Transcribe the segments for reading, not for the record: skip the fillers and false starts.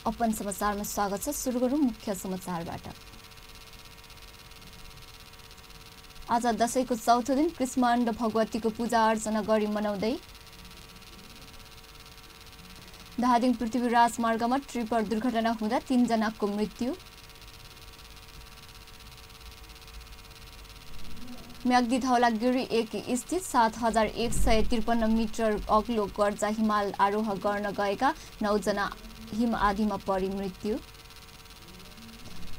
Upon समाचारमा स्वागत छ। सुरु गरौँ मुख्य समाचारबाट। आज दशैंको चौथो दिन कुष्माण्ड भगवतीको पूजा अर्चना गरी मनाउँदै धादिङ पृथ्वी राजमार्गमा ट्रिपर दुर्घटना हुँदा 3 जनाको मृत्यु। म्याग्दी धौलागिरी 1 स्थित 7153 मिटर अग्लो गर्जा हिमाल आरोह गर्न गएका 9 जना हिम आँधीमा परी मृत्यु।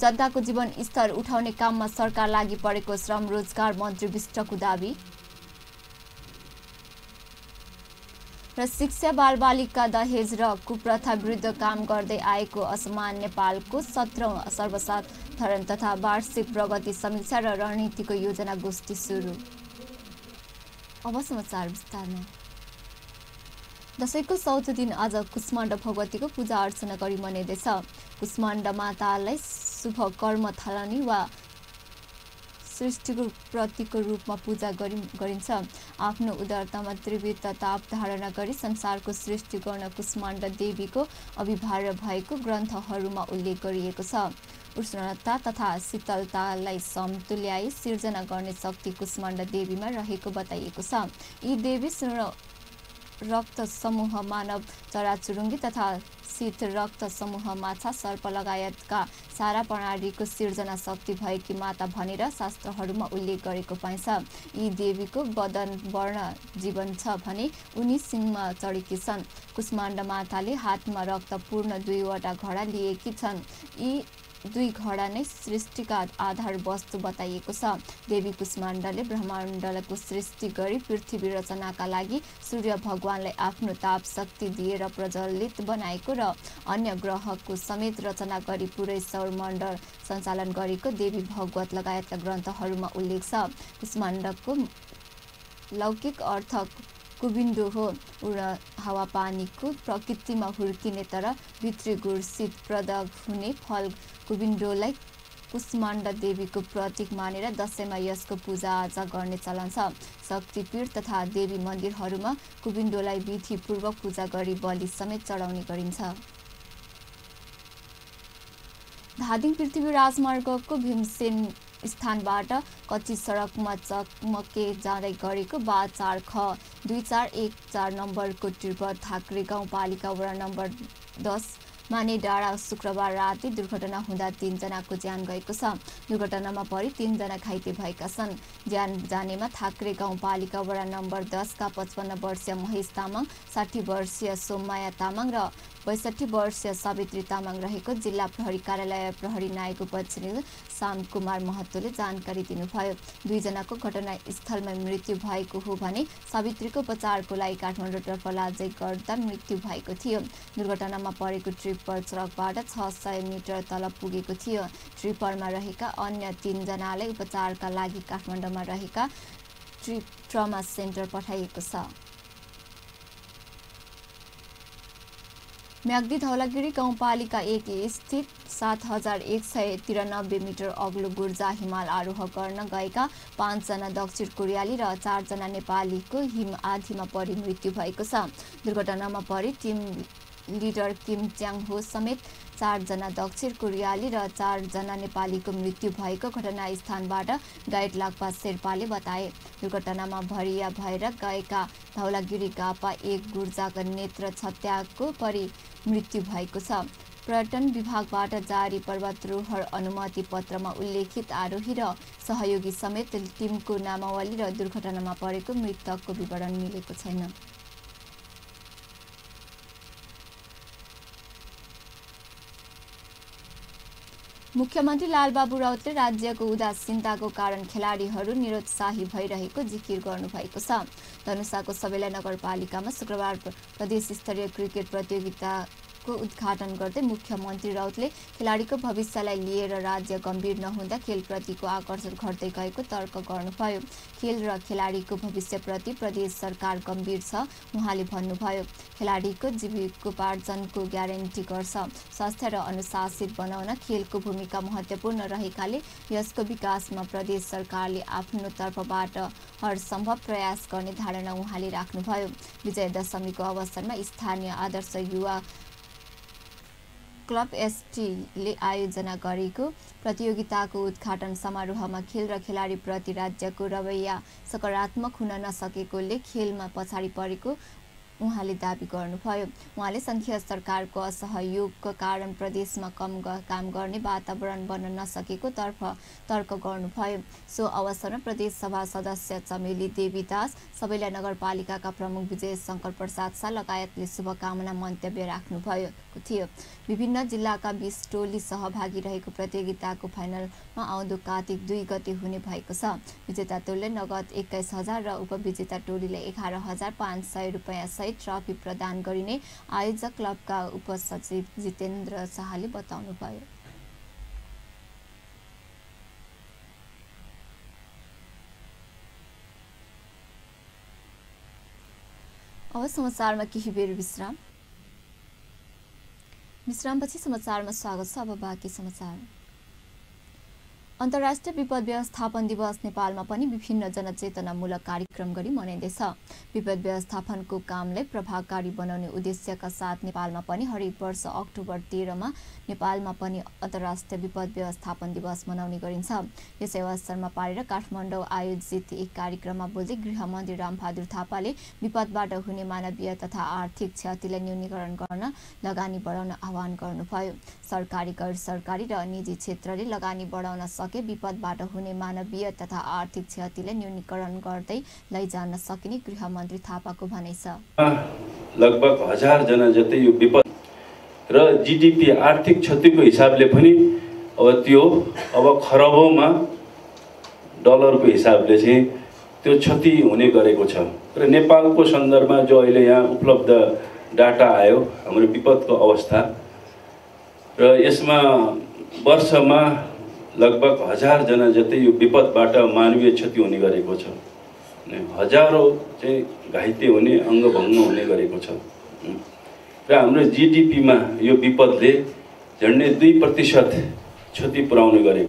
जनताको जीवन स्तर उठाउने काममा सरकार लागि परेको श्रम रोजगार मन्त्री विष्टको दाबी। र शिक्षा बालबालिका दहेज र कुप्रथा विरुद्ध काम गर्दै आएको असमान नेपालको 17औं सर्वसाधारण तथा वार्षिक प्रगति समीक्षा र रणनीतिको योजना गोष्ठी सुरु। अब समाचार विस्तारमा। दशैंको चौथो दिन आज कुष्माण्ड भगवतीको पूजा अर्चना गरी मनाइँदैछ। कुष्माण्ड मातालाई शुभ कर्म थालनी वा सृष्टिको प्रतीकको रूपमा पूजा गरिन्छ। आफ्नो उदारतामा त्रिविध ताप धारणा गरी संसारको सृष्टि गर्न कुष्माण्ड देवीको अभिभार्य भएको ग्रन्थहरूमा उल्लेख गरिएको छ। उष्णता तथा शीतलतालाई समतुल्याई सिर्जना गर्ने शक्ति कुष्माण्ड देवीमा रहेको बताइएको छ। यी देवी स्वर्ण रक्त समूह मानव चराचुरुङ्गी तथा शीत रक्त समूह माछा सर्प लगायतका सारा प्रणालीको सिर्जना शक्ति भएकी माता भनेर शास्त्रहरूमा उल्लेख गरेको पाइन्छ। यी देवीको वदन वर्ण जीवन छ भने उनी सिंहमा चढेकी छन्। कुष्माण्ड माताले हातमा रक्तपूर्ण 2वटा घडा लिएकी छन्। यी 2 घडा नै सृष्टिका आधार वस्तु बताइएको छ। देवी कुष्माण्डले ब्रह्माण्डको सृष्टि गरी पृथ्वी रचनाका लागि सूर्य भगवानलाई आफ्नो ताप शक्ति दिएर प्रज्वलित बनाएको र अन्य ग्रहको समेत रचना गरी पुरै सौरमण्डल सञ्चालन गरेको देवी भागवत लगायतका ग्रन्थहरूमा उल्लेख छ। कुष्माण्डको लौकिक अर्थ कुबिन्दु हो। हावापानीको प्रकृतिमा हुर्किने तर भित्री गुण शीत प्रदक हुने फल कुबिन्दोलाई कुष्माण्ड देवीको प्रतीक मानेर दशैंमा यसको पूजाआजा गर्ने चलन छ। शक्तिपीठ तथा देवी मन्दिरहरूमा कुबिन्दोलाई विधिपूर्वक पूजा गरी बलि समेत चढाउने गरिन्छ। धादिङ पृथ्वी राजमार्गको भीमसेन स्थानबाट कच्ची सडकमा चकमके जाँदै गरेको बा 4 ख 2414 नम्बरको ट्रिपर थाक्रे गाउँपालिका वडा नम्बर 10 माने डाँडा शुक्रबार राति दुर्घटना हुँदा 3 जनाको ज्यान गएको छ। दुर्घटनामा परि 3 जना घाइते भएका छन्। ज्यान जानेमा थाक्रे गाउँपालिका वडा नम्बर 10 का 55 वर्षीय महेश तामाङ, 60 वर्षीय सोममाया तामाङ र 62 वर्षीय सावित्री तामाङ रहेको जिल्ला प्रहरी कार्यालय प्रहरी नायक उपरीक्षक श्यामकुमार महतोले जानकारी दिनुभयो। 2 जनाको घटनास्थलमै मृत्यु भएको हो भने सावित्रीको उपचारको लागि काठमाडौँतर्फ लाजै गर्दा मृत्यु भएको थियो। दुर्घटनामा परेको ट्रिपर सडकबाट 600 मिटर तल पुगेको थियो। ट्रिपरमा रहेका अन्य 3 जनालाई उपचारका लागि काठमाडौँमा रहेका ट्रमा सेन्टर पठाइएको छ। म्याग्दी धौलागिरी गाउँपालिका 1 स्थित 7193 मिटर अग्लो गुर्जा हिमाल आरोह गर्न गएका 5 जना दक्षिण कोरियाली र 4 जना नेपालीको हिम आँधीमा परी मृत्यु भएको छ। दुर्घटनामा परी टिम लिडर किम च्याङ हो समेत 4 जना दक्षिण कोरियाली र 4 जना नेपालीको मृत्यु भएको घटनास्थानबाट गाइड लाक्पा शेर्पाले बताए। दुर्घटनामा भरिया भएर गएका धौलागिरी गापा 1 गुर्जाका नेत्र छत्याको परी मृत्यु भएको छ। पर्यटन विभागबाट जारी पर्वतारोहण अनुमति पत्रमा उल्लेखित आरोही र सहयोगी समेत टिमको नामावली र दुर्घटनामा परेको मृतकको विवरण मिलेको छैन। मुख्यमन्त्री लालबाबु राउतले राज्यको उदासीनताको कारण खेलाडीहरू निरुत्साही भइरहेको जिकिर गर्नुभएको छ। धनुषाको सबैला नगरपालिकामा शुक्रबार प्रदेश स्तरीय क्रिकेट प्रतियोगिताको उद्घाटन गर्दै मुख्यमन्त्री राउतले खेलाडीको भविष्यलाई लिएर राज्य गम्भीर नहुँदा खेलप्रतिको आकर्षण घट्दै गएको तर्क गर्नुभयो। खेल र खेलाडीको भविष्यप्रति प्रदेश सरकार गम्भीर छ उहाँले भन्नुभयो। खेलाडीको जीविकोपार्जनको ग्यारेन्टी गर्छ। स्वास्थ्य र अनुशासित बनाउन खेलको भूमिका महत्त्वपूर्ण रहेकाले यसको विकासमा प्रदेश सरकारले आफ्नो तर्फबाट हरसम्भव प्रयास गर्ने धारणा उहाँले राख्नुभयो। विजयदशमीको अवसरमा स्थानीय आदर्श युवा क्लब एसटीले आयोजना गरेको प्रतियोगिताको उद्घाटन समारोहमा खेल र खेलाडीप्रति राज्यको रवैया सकारात्मक हुन नसकेकोले खेलमा पछाडि परेको उहाँले दाबी गर्नुभयो। उहाँले सङ्घीय सरकारको असहयोगको कारण प्रदेशमा काम गर्ने वातावरण बन्न नसकेको तर्क गर्नुभयो। सो अवसरमा प्रदेश सभा सदस्य चमेली देवीदास, सबैलाई नगरपालिकाका प्रमुख विजय शङ्कर प्रसाद शाह लगायतले शुभकामना मन्तव्य राख्नुभएको थियो। विभिन्न जिल्लाका 20 टोली सहभागी रहेको प्रतियोगिताको फाइनलमा आउँदो कार्तिक 2 गते हुने भएको छ। विजेता टोलीले नगद 21,000 र उपविजेता टोलीले 11,500 रुपैयाँ सहित ट्रफी प्रदान गरिने आयोजक क्लबका उपसचिव जितेन्द्र शाहले बताउनुभयो। अब समाचारमा केही बेर विश्रामपछि समाचारमा स्वागत छ। अब बाँकी समाचार। अन्तर्राष्ट्रिय विपद व्यवस्थापन दिवस नेपालमा पनि विभिन्न जनचेतनामूलक कार्यक्रम गरी मनाइँदैछ। विपद व्यवस्थापनको कामलाई प्रभावकारी बनाउने उद्देश्यका साथ नेपालमा पनि हरेक वर्ष अक्टोबर 13 मा नेपालमा पनि अन्तर्राष्ट्रिय विपद व्यवस्थापन दिवस मनाउने गरिन्छ। यसै अवसरमा पारेर काठमाडौँ आयोजित एक कार्यक्रममा बोल्दै गृहमन्त्री रामबहादुर थापाले विपदबाट हुने मानवीय तथा आर्थिक क्षतिलाई न्यूनीकरण गर्न लगानी बढाउन आह्वान गर्नुभयो। सरकारी, गैर सरकारी र निजी क्षेत्रले लगानी बढाउन सके विपदबाट हुने मानवीय तथा आर्थिक क्षतिलाई न्यूनीकरण गर्दै लैजान सकिने गृहमन्त्री थापाको भनाइ छ। लगभग 1000 जना जति यो विपद र जीडीपी आर्थिक क्षतिको हिसाबले पनि अब खरबौंमा डलरको हिसाबले चाहिँ त्यो क्षति हुने गरेको छ। र नेपालको सन्दर्भमा जो अहिले यहाँ उपलब्ध डाटा आयो हाम्रो विपदको अवस्था, र यसमा वर्षमा लगभग 1000 जना जति यो विपदबाट मानवीय क्षति हुने गरेको छ। हजारौं चाहिँ घाइते हुने, अङ्गभङ्ग हुने गरेको छ। र हाम्रो जीडीपीमा यो विपदले झन्डै 2% क्षति पुर्याउने गरेको।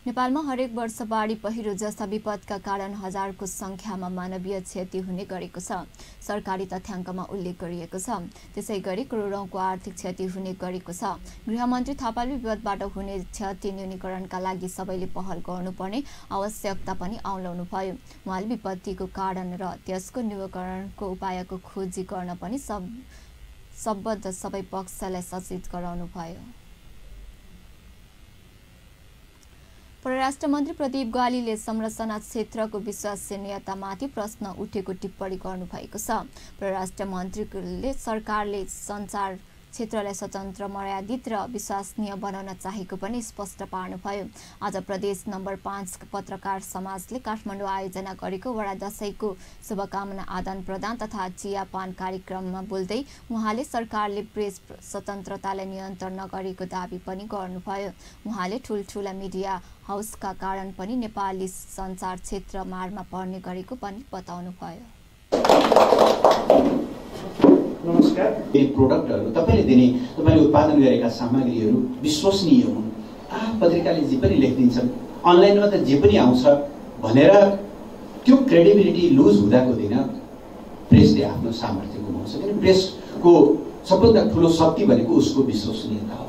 नेपालमा हरेक वर्ष बाढी, पहिरो जस्ता विपदका कारण हजारको संख्यामा मानवीय क्षति हुने गरेको छ। सरकारी तथ्याङ्कमा उल्लेख गरिएको छ। त्यसैगरी करोडौंको आर्थिक क्षति हुने गरेको छ। गृहमन्त्री थापाले विपदबाट हुने क्षति न्यूनीकरणका लागि सबैले पहल गर्नुपर्ने आवश्यकता पनि औलाउनुभयो। उहाँले विपत्तिको कारण र त्यसको निवारणको उपायको खोजी गर्न पनि सम्बद्ध सबै पक्षलाई सचेत गराउनुभयो। परराष्ट्र मन्त्री प्रदीप ग्वालीले संरचना क्षेत्रको विश्वसनीयतामाथि प्रश्न उठेको टिप्पणी गर्नुभएको छ। परराष्ट्र मन्त्रीले सरकारले सञ्चार क्षेत्रलाई स्वतन्त्र, मर्यादित र विश्वसनीय बनाउन चाहेको पनि स्पष्ट पार्नुभयो। आज प्रदेश नम्बर 5 पत्रकार समाजले काठमाडौँ आयोजना गरेको वडा दशैंको शुभकामना आदान प्रदान तथा चियापान कार्यक्रममा बोल्दै उहाँले सरकारले प्रेस स्वतन्त्रतालाई नियन्त्रण नगरेको दाबी पनि गर्नुभयो। उहाँले ठूलठूला मिडिया हाउसका कारण पनि नेपाली सञ्चार क्षेत्र मारमा पर्ने गरेको पनि बताउनुभयो। नमस्कार। प्रोडक्टहरू तपाईले दिने, तपाईले उत्पादन गरेका सामग्रीहरू विश्वसनीय हुन्। पत्रिकाले जे पनि लेखिदिन्छन्, अनलाइनमा त जे पनि आउँछ भनेर त्यो क्रेडिबिलिटी लुज हुँदाको दिन प्रेसले आफ्नो सामर्थ्य गुमाउँछ। किन प्रेसको सबभन्दा ठुलो शक्ति भनेको उसको विश्वसनीयता हो।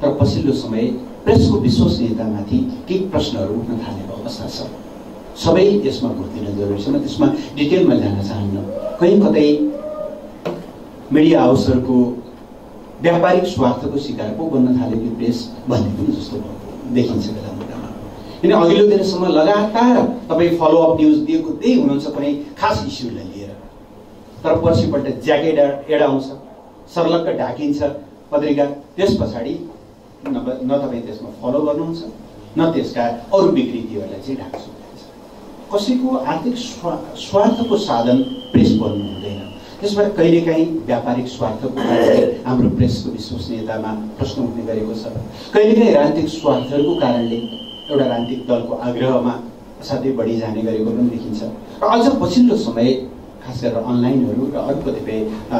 तर पछिल्लो समय प्रेसको विश्वसनीयतामाथि केही प्रश्नहरू उठ्न थालेको अवस्था छ। सबै यसमा घुर्तिन जरुरी छ। म त्यसमा डिटेलमा जान चाहन्न। कहीँ कतै मिडिया हाउसहरूको व्यापारिक स्वार्थको शिकार पो बन्न थाल्यो कि प्रेस भन्ने पनि जस्तो देखिन्छ बेला मुद्दामा। किन अघिल्लो दिनसम्म लगातार तपाईँ फलोअप न्युज दिँदै हुनुहुन्छ कुनै खास इस्युलाई लिएर, तर पर्सिपल्ट ज्याकेट एड आउँछ, सर्लक्क ढाकिन्छ पत्रिका, त्यस पछाडि न तपाईँ त्यसमा फलो गर्नुहुन्छ न त्यसका अरू विकृतिहरूलाई चाहिँ ढाक्छ। कसैको आर्थिक स्वार्थको साधन प्रेस बन्नु हुँदैन। त्यसबाट कहिलेकाहीँ व्यापारिक स्वार्थको कारणले हाम्रो प्रेसको विश्वसनीयतामा प्रश्न उठ्ने गरेको छ। कहिलेकाहीँ राजनीतिक स्वार्थहरूको कारणले एउटा राजनीतिक दलको आग्रहमा असाध्यै बढी जाने गरेको पनि देखिन्छ। र अझ पछिल्लो समय खास गरेर अनलाइनहरू र अरू कतिपय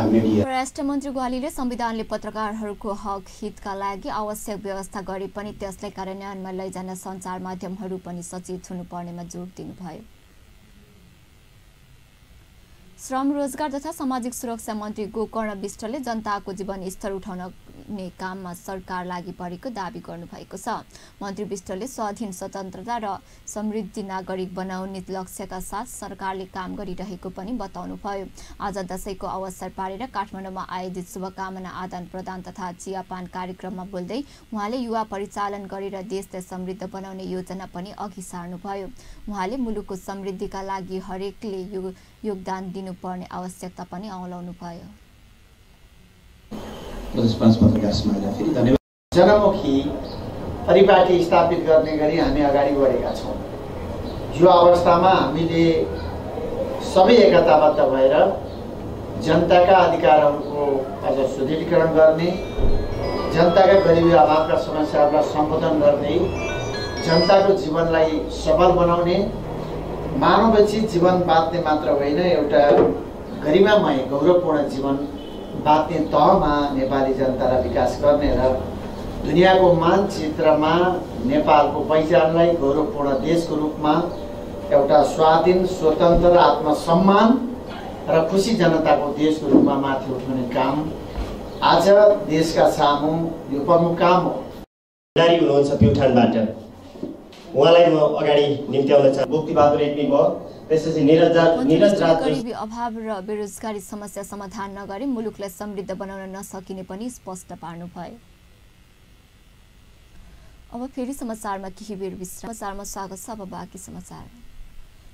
मिडिया। परराष्ट्र मन्त्री ग्वालीले संविधानले पत्रकारहरूको हक हितका लागि आवश्यक व्यवस्था गरे पनि त्यसलाई कार्यान्वयनमा लैजान सञ्चार माध्यमहरू पनि सचेत हुनुपर्नेमा जोड दिनुभयो। श्रम रोजगार तथा सामाजिक सुरक्षा मन्त्री गोकर्ण विष्टले जनताको जीवन स्तर उठाउने काममा सरकार लागि परेको दावी गर्नुभएको छ। मन्त्री विष्टले स्वाधीन स्वतन्त्रता र समृद्धि नागरिक बनाउने लक्ष्यका साथ सरकारले काम गरिरहेको पनि बताउनुभयो। आज दशैंको अवसर पारेर काठमाडौँमा आयोजित शुभकामना आदान प्रदान तथा चियापान कार्यक्रममा बोल्दै उहाँले युवा परिचालन गरेर देशलाई समृद्ध बनाउने योजना पनि अघि सार्नुभयो। उहाँले मुलुकको समृद्धिका लागि हरेकले योगदान दिनुपर्ने आवश्यकता पनि औलाउनुभयो। जनमुखी परिपाटी स्थापित गर्ने गरी हामी अगाडि बढेका छौँ। युवा अवस्थामा हामीले सबै एकताबद्ध भएर जनताका अधिकारहरूको अझ सुदृढीकरण गर्ने, जनताका गरिबी अभावका समस्याहरूलाई सम्बोधन गर्दै जनताको जीवनलाई सबल बनाउने, मानवोचित जीवन बाँच्ने मात्र होइन, एउटा गरिमामय गौरवपूर्ण जीवन बाँच्ने तहमा नेपाली जनतालाई विकास गर्ने र दुनियाँको मानचित्रमा नेपालको पहिचानलाई गौरवपूर्ण देशको रूपमा एउटा स्वाधीन स्वतन्त्र आत्मसम्मान र खुसी जनताको देशको रूपमा माथि उठाउने काम आज देशका सामु यो प्रमुख काम हो। जारी हुनुहुन्छ प्युठानबाट, उहाँलाई म अगाडि निम्त्याउन चाहन्छु। मुक्तिबहादुर रेग्मी भयो, त्यसपछि गरिबी अभाव र बेरोजगारी समस्या समाधान नगरी मुलुकलाई समृद्ध बनाउन नसकिने पनि स्पष्ट पार्नुभयो। अब फेरि समाचारमा केही बेर विश्राम। समाचारमा स्वागत छ। अब बाँकी समाचार।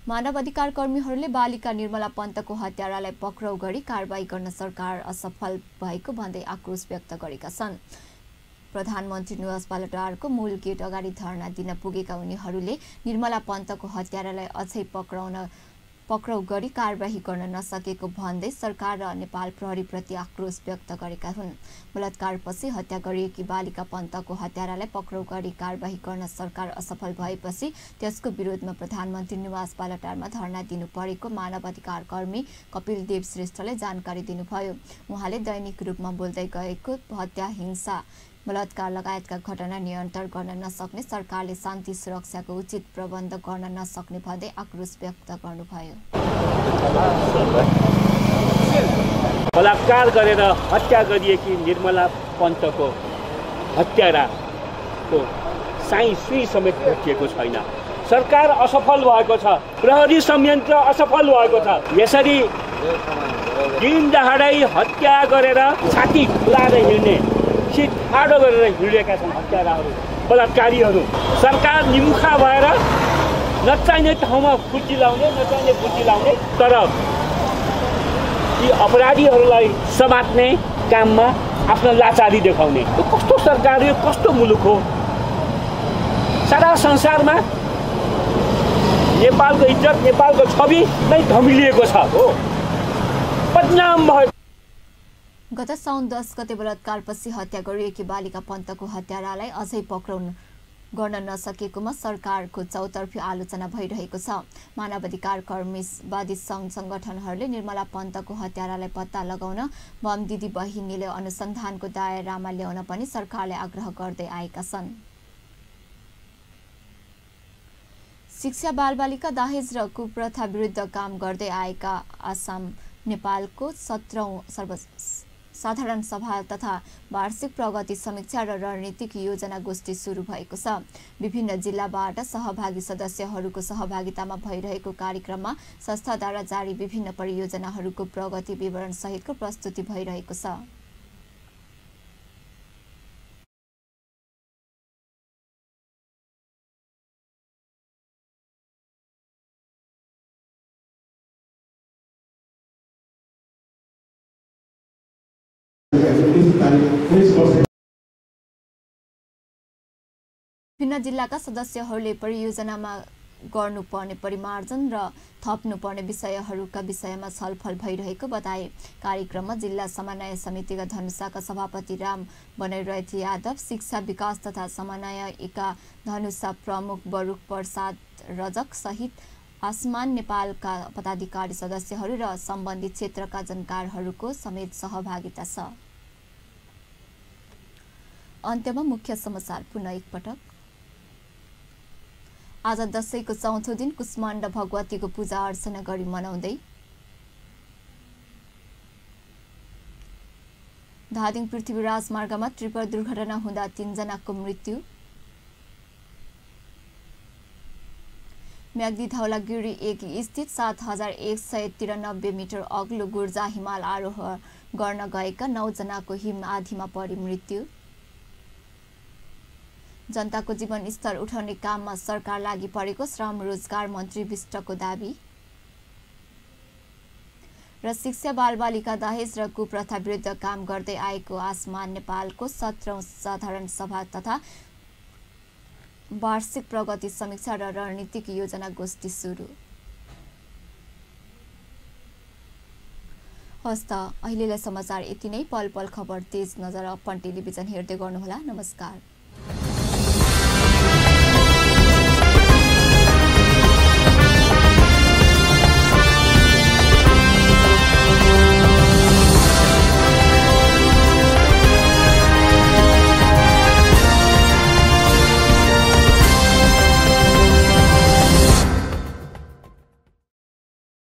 मानव अधिकार कर्मीहरूले बालिका निर्मला पन्तको हत्यारालाई पक्राउ गरी कारबाही गर्न सरकार असफल भएको भन्दै आक्रोश व्यक्त गरेका छन्। प्रधानमन्त्री निवास बालटारको मूल गेट अगाडि धरना दिन पुगेका उनीहरूले निर्मला पन्तको हत्यारालाई अझै पक्राउ गरी कारबाही गर्न नसकेको भन्दै सरकार र नेपाल प्रहरीप्रति आक्रोश व्यक्त गरेका हुन्। बलात्कारपछि हत्या गरिएकी बालिका पन्तको हत्यारालाई पक्राउ गरी कारबाही गर्न सरकार असफल भएपछि त्यसको विरोधमा प्रधानमन्त्री निवास बालटारमा धरना दिनु परेको मानव अधिकार कर्मी कपिल देव श्रेष्ठले जानकारी दिनुभयो। उहाँले दैनिक रूपमा बोल्दै गएको हत्या, हिंसा, बलात्कार लगायतका घटना नियन्त्रण गर्न नसक्ने, सरकारले शान्ति सुरक्षाको उचित प्रबन्ध गर्न नसक्ने भन्दै आक्रोश व्यक्त गर्नुभयो। बलात्कार गरेर हत्या गरिएकी निर्मला पन्तको हत्याराको साई सुई समेत भेटिएको छैन। सरकार असफल भएको छ, प्रहरी संयन्त्र असफल भएको छ। यसरी दिन दहाडै हत्या गरेर छाती फुलाएर हिँड्ने, सिट ठाडो गरेर हिँडेका छन् हत्याराहरू, बलात्कारीहरू। सरकार निमुखा भएर नचाहिने ठाउँमा फुर्ती लाउने, नचाहिने फुर्ती लाउने, तर यी अपराधीहरूलाई समात्ने काममा आफ्नो लाचारी देखाउने। कस्तो सरकार, यो कस्तो मुलुक हो? सारा संसारमा नेपालको इज्जत, नेपालको छवि नै धमिलिएको छ हो, बदनाम भयो। गत साउन 10 गते बलात्कारपछि हत्या गरिएकी बालिका पन्तको हत्यारालाई अझै पक्राउ गर्न नसकेकोमा सरकारको चौतर्फी आलोचना भइरहेको छ। मानवाधिकार कर्मीवादी सङ्घ संगठनहरूले निर्मला पन्तको हत्यारालाई पत्ता लगाउन बम दिदी बहिनीले अनुसन्धानको दायरामा ल्याउन पनि सरकारले आग्रह गर्दै आएका छन्। शिक्षा, बालबालिका दाहेज र कुप्रथा विरुद्ध काम गर्दै आएका आसाम नेपालको 17औं साधारण सभा तथा वार्षिक प्रगति समीक्षा र रणनीतिक योजना गोष्ठी सुरु भएको छ। विभिन्न जिल्लाबाट सहभागी सदस्यहरूको सहभागितामा भइरहेको कार्यक्रममा संस्थाद्वारा जारी विभिन्न परियोजनाहरूको प्रगति विवरण सहितको प्रस्तुति भइरहेको छ। विभिन्न जिल्लाका सदस्यहरूले परियोजनामा गर्नुपर्ने परिमार्जन र थप्नुपर्ने विषयहरूका विषयमा छलफल भइरहेको बताए। कार्यक्रममा जिल्ला समन्वय समितिका धनुषाका सभापति राम बनैरथ यादव, शिक्षा विकास तथा समन्वय एका धनुषा प्रमुख बरुख प्रसाद रजक सहित आसमान नेपालका पदाधिकारी सदस्यहरू र सम्बन्धित क्षेत्रका जानकारहरूको समेत सहभागिता छ। अन्त्यमा मुख्य समाचार पुनः एकपटक। आज दशैंको चौथो दिन कुष्माण्डा भगवतीको पूजा अर्चना गरी मनाउँदै धादिङ पृथ्वी राजमार्गमा ट्रिपर दुर्घटना हुँदा 3 जनाको मृत्यु। म्याग्दी धौलागिरी 1 स्थित 7193 मिटर अग्लो गुर्जा हिमाल आरोहण गर्न गएका 9 जनाको हिम आधीमा परि मृत्यु। जनताको जीवन स्तर उठाउने काममा सरकार लागि परेको श्रम रोजगार मन्त्री विष्टको दाबी। र शिक्षा बालबालिका दहेज र कुप्रथा विरुद्ध काम गर्दै आएको आसमान नेपालको 17औं साधारण सभा तथा वार्षिक प्रगति समीक्षा र रणनीतिक योजना गोष्ठी सुरु। हस्त अहिलेलाई समाचार यति नै। पल पल खबर तेज नजर अपन टेलिभिजन हेर्दै गर्नुहोला। नमस्कार।